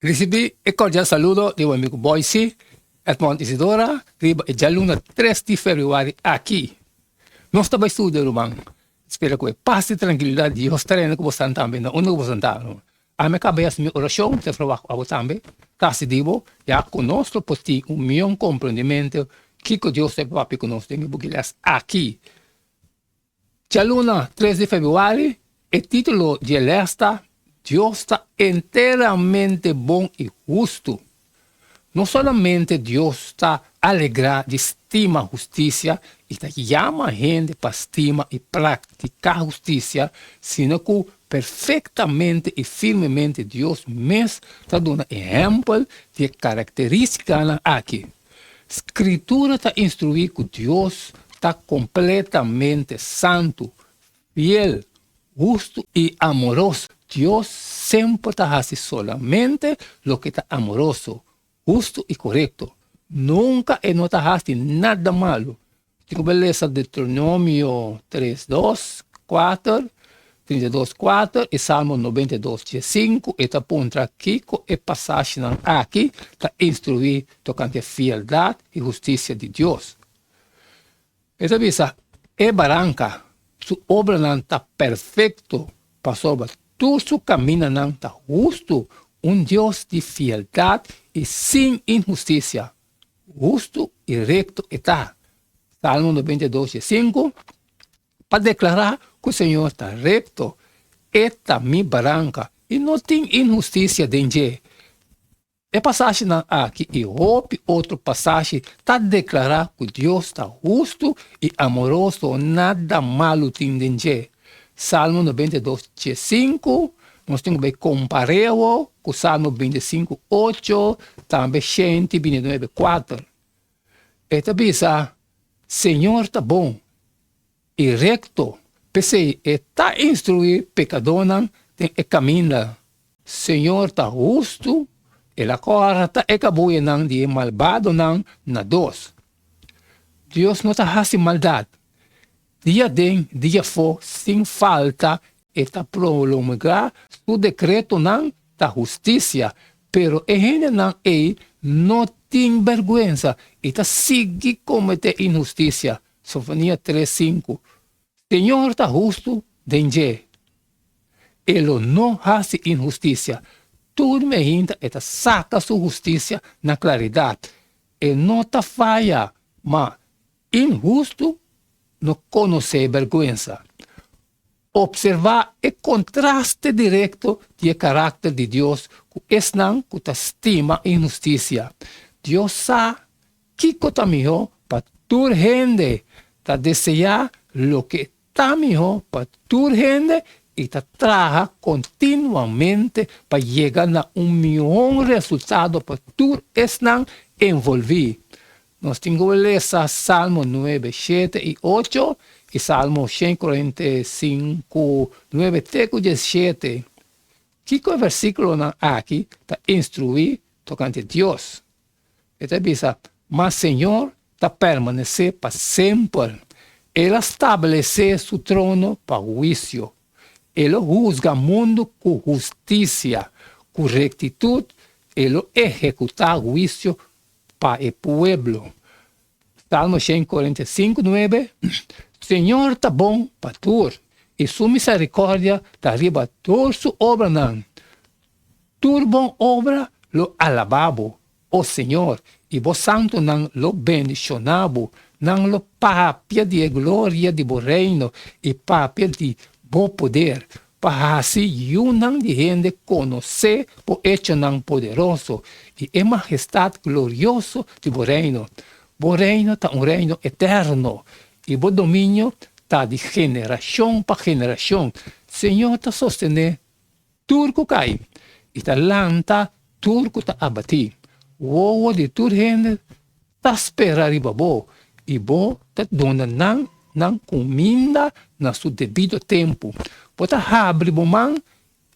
Risibí e kordial saludo di bo amigu Boysie Edmond Isidora riba e djaluna tres di febrüari aki. Nos ta bai studia ruman. Spera ku e pas i trankilidat di Dios ta reina ku bosan tambe na unda ku bosan ta. Ami a kaba yas mi orashon, ta ferwagt ku abo tambe ta hasi di bo, ya ku nos lo por tin un mion komprendimentu kiko Dios ta papia ku nos den e buki lès aki. Djaluna tres di febrüari, e título dje lès ta Dios ta enteramente bon i hustu. No solamente Dios ta alegrá di stima hustisia i ta yama hende pa stima i praktiká hustisia, sino ku perfektamente i firmemente Dios mes ta duna ehèmpel di e karakterístikanan aki. Skritura ta instruí ku Dios ta kompletamente santu, fiel, hustu i amoroso. Dios semper ta hasi solamente loke ta amoroso, hustu i korekto. Nunka e no ta hasi nada malu. Tin ku lesa Deuteronomio tres dos, kuater, 32, kuater i Salmo 92, 15, e ta puntra kiko e pasashinan aki ta instruí tokante fieldat i hustisia di Dios. E ta bisa, E baranka, su obranan ta perfekto, pasobra tur su kamindanan ta hustu, un Dios di fieldat i sin inhustisia. Hustu i rekto e ta. Salmo 92, 5. Pa deklará ku Señor ta rekto, E ta mi baranka i no tin inhustisia den dje. E pasashinan aki i hopi otro pasashi ta deklará ku Dios ta hustu i amoroso, nada malu tin den dje. Salmo 92, 5, nos tin ku bai kompar'é ku Salmo 25, 8, tambe 129, 4. E ta bisa, Señor ta bon i rekto, p'esei e ta instruí pekadónan den e kaminda. Señor ta hustu, el a kòrta e kabuyanan di e malbadonan na dos. Dios no ta hasi maldat. Dia den, dia afó, sin falta e ta prolongá su dekretonan ta hustisia, pero e hendenan ei no tin bèrgwensa i ta sigui kometé inhustisia. Sofonia tres, sinku. Señor ta hustu den dje. E lo no hasi inhustisia. Tur mehinta e ta saka su hustisia na klaridat. E no ta faya, ma inhustu no konosé bèrgwensa. Observá e kontraste direkto di e karakter di Dios ku esnan ku ta stima inhustisia. Dios sa kiko ta mihó pa tur hende, ta deseá loke ta mihó pa tur hende i ta traha kontinuamente pa yega na un mihó resultado pa tur esnan envolví. Nos tin ku lesa Salmo nuebe, shete i ocho i Salmo 145, nuebe te ku diesshete. Kiko e versíkulonan aki ta instruí tokante Dios? E ta bisa, Ma Señor ta permanesé pa semper. El a stablesé su trono pa huisio. E lo husga mundu ku hustisia, ku rektitut e lo ehekutá huisio pa e pueblo. Salmo 145, 9, Señor ta bon pa tur, i su misericordia ta riba tur su obranan. Tur bon obra lo alabá bo, o Señor, i bo santunan lo bendishoná bo. Nan lo papia di e gloria di bo reino i papia di bo poder, Pa hasi yunan di hende konosé bo echonan poderoso i e mahestat glorioso di bo reino. Bo reino ta un reino eterno, i bo dominio ta di generashon pa generashon. Señor ta sostené tur ku kai, i ta lanta tur ku ta abatí. Wowo di tur hende ta spera riba bo, i bo ta duna nan nan kuminda na su debido tempu. Bo ta habri bo man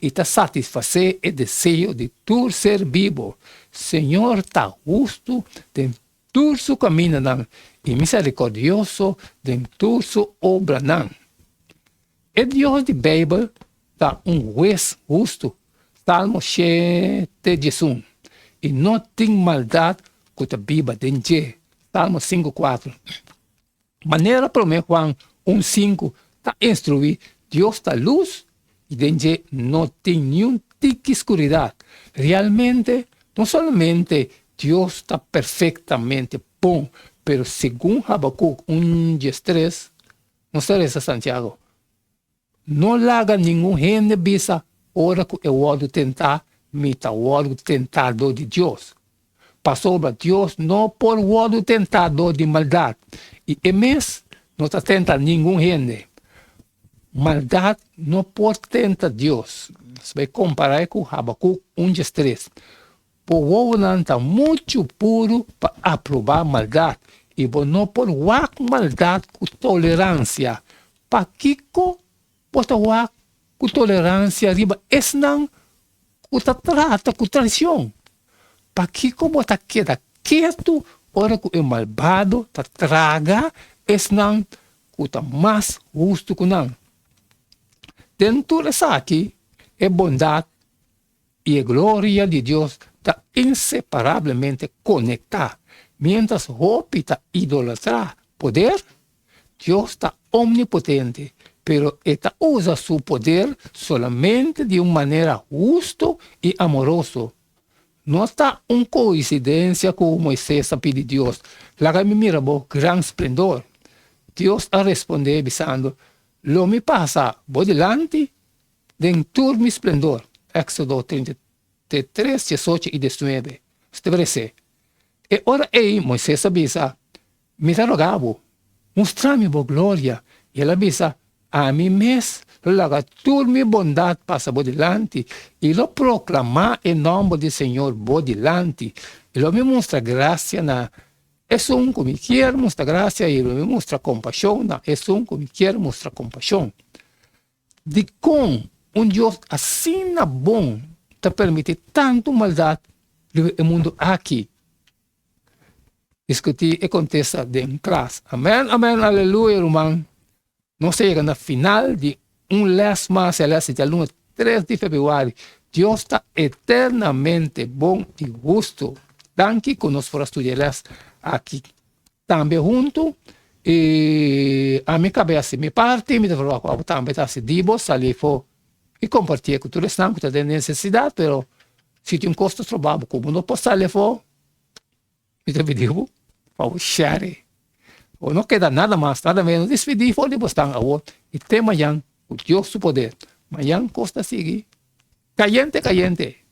i ta satisfasé e deseo di tur ser bibo. Señor ta hustu den tur su kamindanan i miserikordioso den tur su obranan. E Dios di Beibel ta un hues hustu. Salmo 7:11. I no tin maldat ku ta biba den dje. Salmo 5:4. Manera Promé Juan 1:5 ta instruí, Dios ta lus i den dje no tin niun tiki skuridat. Realmente, no solamente Dios ta perfektamente bon, pero segun Habakuk 1:13, nos ta resa Santiago, No laga ningun hende bisa ora ku e wòrdu tentá, Mi ta wòrdu tentá dor di Dios. Pasobra Dios no por wòrdu tentá dor di maldat, i e mes no ta tenta ningun hende. Maldat no por tenta Dios. Nos bai kompará e ku Habakuk 1:3. Bo wowonan ta muchu puru pa aprobá maldat, i bo no por wak maldat ku toleransia. Pakiko bo ta wak ku toleransia riba esnan ku ta trata ku traishon? Pakiko bo ta keda ketu ora ku e malbado ta traga esnan ku ta mas hustu ku nan? Den tur esaki, e bondat i e gloria di Dios ta inseparablemente konektá. Miéntras hopi ta idolatrá poder, Dios ta omnipotente, pero e ta usa su poder solamente di un manera hustu i amoroso. No ta un koinsidensia ku Moisés a pidi Dios, Laga mi mira bo gran splendor. Dios a respondé bisando, Lo mi pasa bo dilanti Den tur mi splendor. Éxodo 33, 18 i 19. Stebresé. E ora ei Moisés a bisa, Mi ta roga bo, mustra mi bo gloria. I el a bisa, Ami mes lo laga tur mi bondat pasa bo dilanti, i lo proklamá e nòmber di señor bo dilanti, i lo mi mustra grasia na esun ku mi kier mustra grasia, i lo mi mustra kompashon na esun ku mi kier mustra kompashon. Dikon un Dios asina bon ta permití tantu maldat riba e mundu aki? Diskutí e kontesta den klas. Amèn, amèn, aleluya, ruman. Nos ta yega na final di un lès mas, e lès di djaluna 3 di febrüari. Dios ta eternamente bon i hustu. Danki ku nos por a studia e lès aki. Tambe huntu i ami kab'é hasi mi parti, mi ta proba ku abo tambe ta hasi di bo, sali afó i kompartié ku tur esnan ku ta den nesesidat, pero si tin un kos ta stroba bo ku bo no por sali afó, mi ta pidi bo pa bo share. Bo no keda nada mas nada menos dispidí for di bo stan awor i te mañan ku Dios su poder. Mañan kos ta sigui kayente kayente.